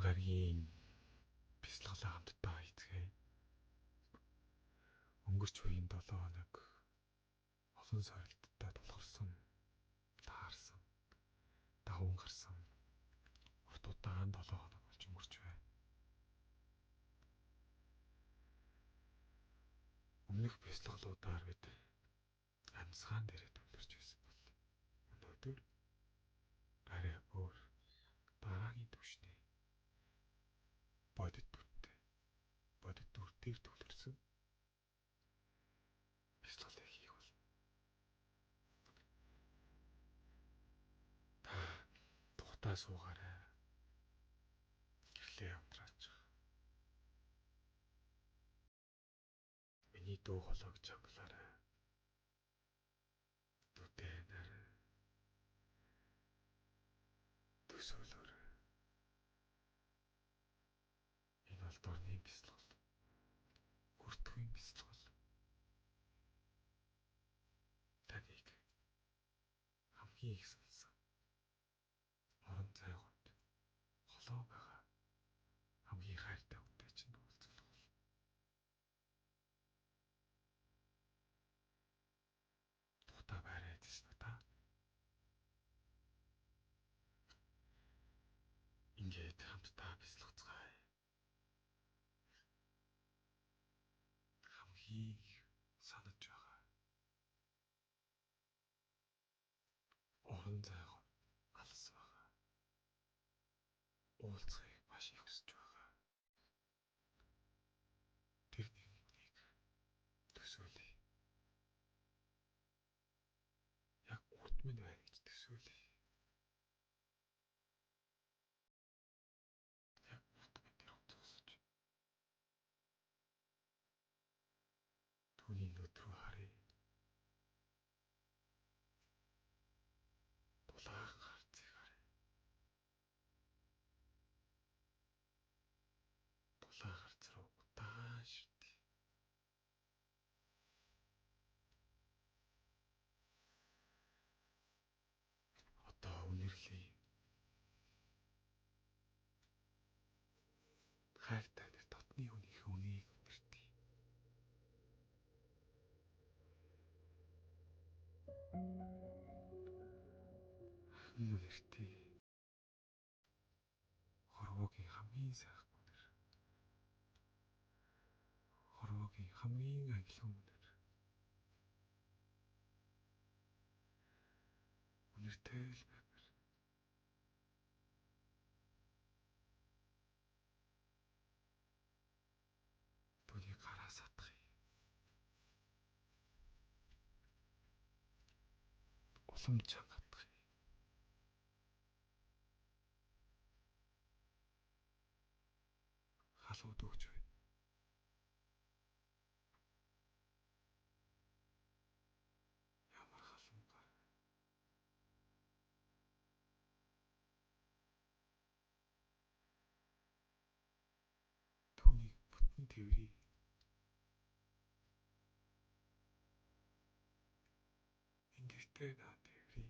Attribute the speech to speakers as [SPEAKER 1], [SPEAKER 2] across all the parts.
[SPEAKER 1] Гаригийн бясалгалаа хамтдаа хийцгээе. Өнгөрч үеийн 7 хоног олон сорилттой тулгарсан, таарсан, даван гарсан урт удаан 7 хоног болж өнгөрч байна. Өмнөх бясалгалуудаар бид амьсгаан дээрээ төвлөрч байсан бол өнөөдөр арай өөр дараагийн түвшний бодит дүртэй, бодит дүр дээр төвлөрсөн бясалгалыг хийх болно. Та тухтаа суугаарай. Гэрлээ унтраач. Миний дуу хоолойг чангалаарай. Нүдээ нарай. Төсөөлөөрэй. Энэ бол дурны бясалгал. Хүртгүйн бясалгал. Таныг хамгийн их санасан орон зай хүнд холоо байгаа хамгийн хайртай хүнтэй чинь уулзах бол. Тухтаа байраа эзэлсэн үү та? Ингээд хамтдаа бясалгацгаая. Хамгийн их санаж байгаа орон зай алс байгаа. Уулзахыг маш их хүсэж байгаа. Тэр нэг хүнийг төсөөлье. Яг урд минь байна гэж төсөөлье. Яг урд минь тэр хүн зогсож. Түүний нүд рүү харъя. Дулаан харцыг харъя. Дулаан харц руу удаан ширтъя. Одоо үнэрлэе. Хайртай тэр дотны хүнийхээ үнийг үнэртье. Ахин үнэртье. Хорвоогийн хамгийн сайхан үнэр. Хорвоогийн хамгийн ангилан үнэр. Үнэртэй л баймар. Түүнийг гараас атгая. Улам чанга атгая. Халууд өгч байна. Ямар халуун гар. Түүнийг бүтэн тэврий. Ингэхдээ наа тэврий.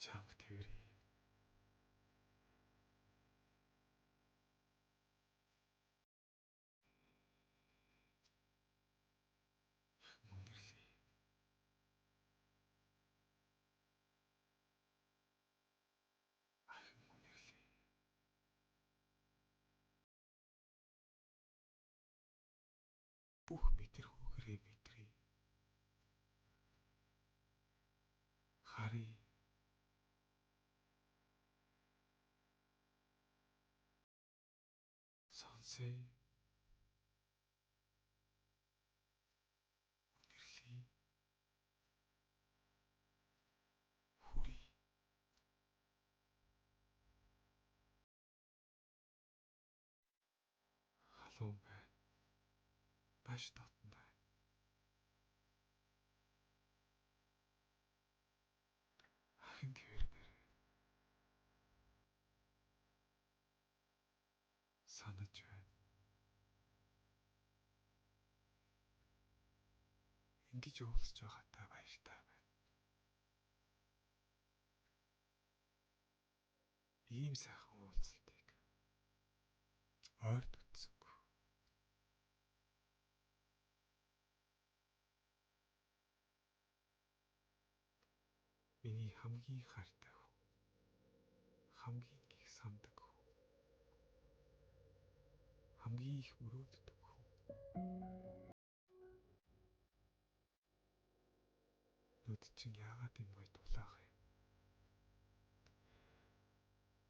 [SPEAKER 1] Чанга тэврий. Үнэрлэе. Ахин үнэрлэе. Бүх мэдрэхүйгээрээ мэдрий. Харъя. Сонсъё. Үнэрлэе. Хүрье. Халуун байна. Маш дотно байна. Ахин тэрмээр. Санаж байна. Ингэж уулзч байгаадаа баяртай байна. Ийм сайхан уулзалтыг ойрт үзсэнгүй. Миний хамгийн хайртай хүн, хамгийн их сандаг хүн, хамгийн их мөрөөддөг хүн. Нүд чинь яагаад юм гоё дулаах юм?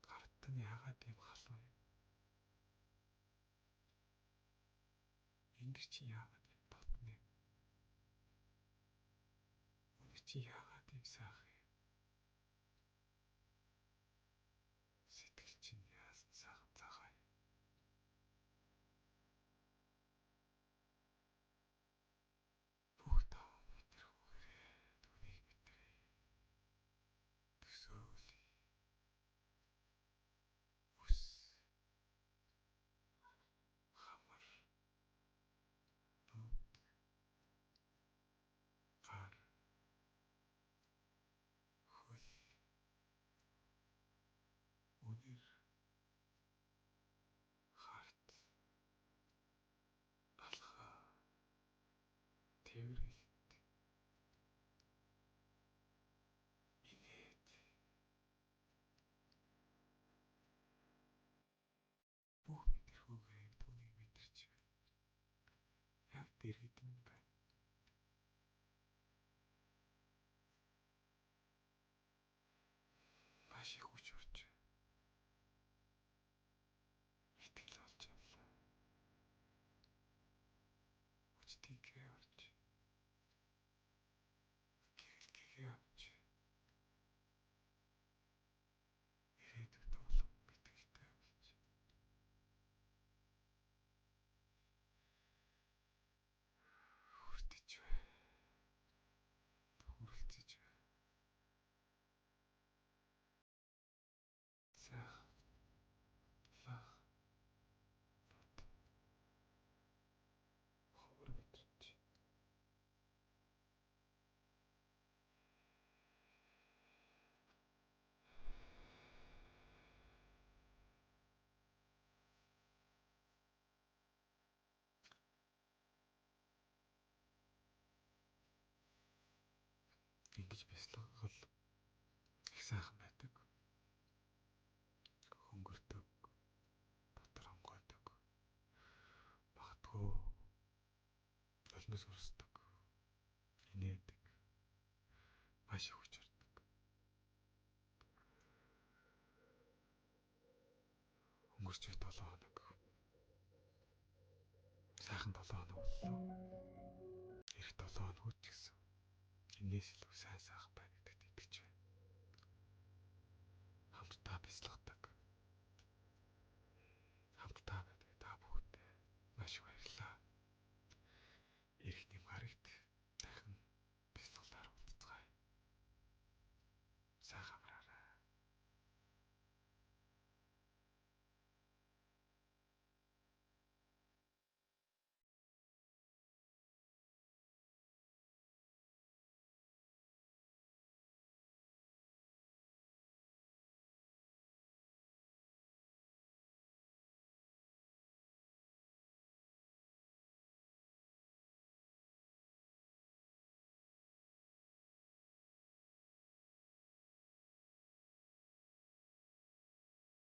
[SPEAKER 1] Гарт нь яагаад юм халуун юм? Энгэр чинь яагаад юм дотно юм? Өнөр чинь яагаад юм сайхан юм? Сэтгэл чинь яасан сайхан цагаан юм? Бүх тав мэдрэхүүгээрээ түүнийг мэдрээ. Төсөөлье. Үс. Хамар. Нүд. Гар. Хөл. Үнэр. Харт. Алхаа. Тэврэлт. Инээд. Бүх мэдрэхүүгээр түүнийг мэдэрч байна. Яг дэргэд нь байна. Маш их хүч орж байна. Итгэл олж авлаа. Хүчтэйгээ орж. Гэрэлгээгээ авч. Ирээдүйд улам итгэлтэй болж. Хүртэж байна. Хүрэлцэж байна. Сайхан лах нут ховор мэдрэмж. Ингэж бясалгал их сайхан байдаг. Хөнгөрдөг, дотор онгойдог. Магадгүй нулимс урсдаг, инээдэг, маш их хүч ордог. Өнгөрч буй 7 хоног. Сайхан 7 хоног боллоо. Ирэх 7 хоногуд ч гэсэн энээс илүү сайн сайхан байна гэдэгт итгэж байна. Хамтдаа бясалгадаг.